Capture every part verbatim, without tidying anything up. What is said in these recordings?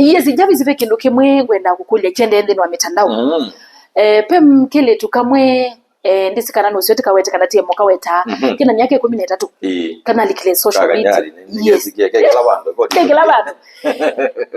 Yes, Jarvis, ve kĩndũ kĩmwe ngwenda kũkũlya kyendee nthĩnĩ wa mĩtandao. Mm. Eh, pe m-, kelĩtu kamwe, eh, ndĩsĩ kana nũseo tĩkawete kana tiemo kawetaa, mhm, kĩna myaka ĩkũmi na ĩtatũ. Ĩĩ. Kanalikile social media. Kakanyari, nĩ, nĩ, yes, kĩla vandũ, kĩla vandũ.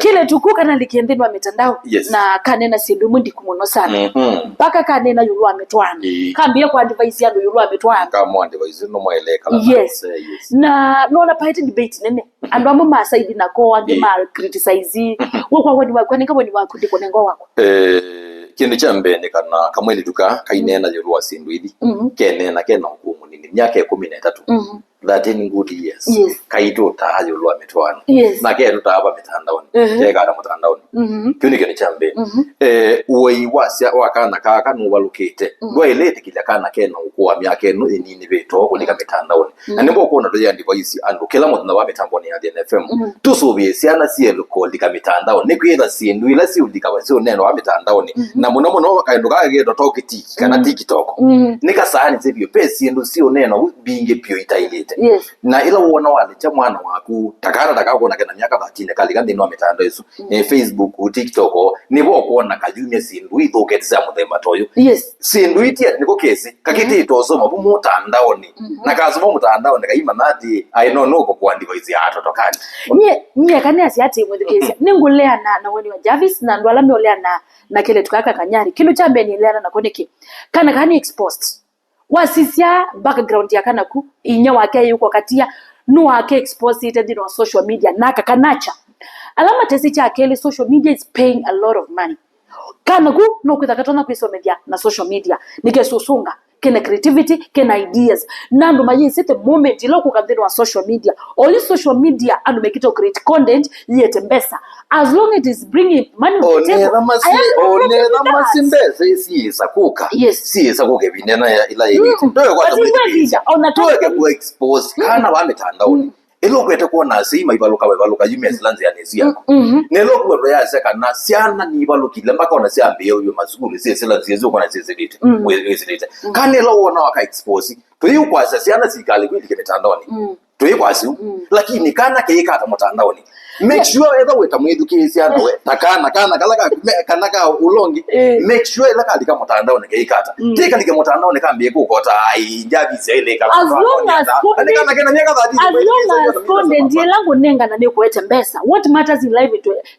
Kelĩtu kũ kanalikie nthĩnĩ wa mĩtandao. Yes. Na kanena syĩndũ imwe ndiku mũno sana. Mhm. Mpaka kanena ĩũlũ wa mĩtwaano. Ĩĩ. Kambĩĩa kũ advise andũ ĩũlũ wa mĩtwaano. Kama advise no mwaelekala. Yes. Yes. Na nona paete debate nene. Andũ amwe masaithi nako, angĩ, ĩĩ, ma criticize. Mhm. We kwa woni waku, anenga woni waku, ndikũnenga wakwa. Eh, kĩndũ kya mbee nĩ kana kamwĩlĩtu ka kaineena ĩũlũ wa syĩndũ ithi. Mhm. Keneena kena ũkũũ mũnini, myaka ĩkũmi na ĩtatũ. Mhm. Thirteen good years. Yes. Kaitũtaa ĩũlũ wa mĩtwaano. Yes. Na ketũtaa va mĩtandaonĩ. Mhm. Kekata mũtandaonĩ. Mhm. Kĩu nĩ kĩndũ kya mbee. Mhm. Eh, ũei wa sya-, wa kana kaka nũvalũkĩte. Mhm. Ndwaĩle ĩtĩkĩlya kana kena ũkũũ wa myaka ĩno ĩnini vĩtoo kũlika mĩtandaonĩ. Na nĩvo ũkwona tũyĩ advise andũ kĩla mũthenya wa mĩtambonĩ ya Athiani F M. Mhm. Tũsũvĩe syana syelũka ũlika mĩtandaonĩ, nĩkwĩtha syĩndũ ila siũlika syũneenwa mĩtandaonĩ. Mhm. Na mũno mũno kaĩndũ kaka ketwa Tokitiki kana TikTok. Mhm. Nĩ kasaanĩsye vyũ, ve syĩndũ siũneenwa vu mbingĩ vyũ itaĩlĩte. Yes. Na ĩla wona walekya mwana waku, ta kana ta kakwona kena myaka thirteen kalika nthĩnĩ wa mĩtandao ĩsu, eh, Facebook, TikTok, nĩvo ũkwona kayumya syĩndũ ithũkĩte sya mũthemba ta ũyũ. Yes. Syĩndũ iti ati nĩko kesi, kakĩtĩĩte ũsoma vu mũtandaonĩ. Mhm. Na kasoma mũtandaonĩ kaimanya ati, ai no nũko kwa device ya atoto kani. Nyie, nyie kanĩasya ati mwĩthukĩĩsya, nĩngũleana na woni wa Jarvis na andũ ala meũleana na kelĩtu kaka kanyari. Kĩndũ kya mbee nĩleana nako nĩkĩ? Kana kaa nĩ exposed. Wasisya background ya kana ku, inyia wake ayĩũka katia, nũwake exposite nthĩnĩ wa social media, naka kanacha. Ala matesĩ kya kelĩ, social media is paying a lot of money. Kana ku, no kwĩtha katonya kwĩsomethya na social media. Nĩkesusũnga, kena creativity, kena ideas. Na andũ mayĩsĩ the moment ĩla ũkũka nthĩnĩ wa social media, only social media andũ mekĩte create content, yĩete mbesa. As long it is bringing money to the table, I have no problem with that. Onetha masi mbesa isi yĩsa kũka. Yes. Siyĩsa kũka ĩvinda ĩla yĩlĩte. Mm. Ndoe kwa. But iwe visa, ona tuweke ku expose. Mm. Kana wa mĩtandaonĩ. Mm. Ĩla ũkwete kwona asyai maivalũka, maivalũka, yu mesĩla nzĩanĩ syaku. Mm, mhm. Na ĩla ũkwetwa yasya kana syana nivalũkile, mpaka ona syambĩĩe ũyũ masukulu, syĩsĩla nzĩa syo kona syĩsĩlĩte, mm, wĩ-, wĩsĩlĩte. Mm. Kana ĩla wona waka expose, tũyĩũkwasya syana sikalĩ kwĩlike mĩtandaonĩ. Mm. Tũyĩkwasya. Mm. Lakini kana keĩkata mũtandaonĩ. Make sure etha wĩta mwĩthukĩĩsya na we, ta kana, kana kala ka, me-, kana ka ũlongi, eh, make sure ĩla kalika mũtandaonĩ keĩkata. Mm. Ti kalike mũtandaonĩ kambĩe kũkota, ai, Jarvis ailĩkala. As long as kana kena myaka thirteen, as long as content ĩla ngũnengana nĩkũete mbesa. What matters in life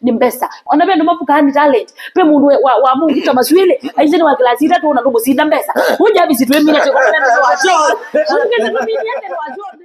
nĩ mbesa. Ona ve andũ mavukaa nĩ talent. Ve mũndũ wa, wa mũngita maswĩlĩ, aisye nĩ wa class itatũ ona ndũmũsinda mbesa. Ũu Jarvis twĩmina tĩko, ve mũndũ wa John. Ũngĩte tũmini ende wa John.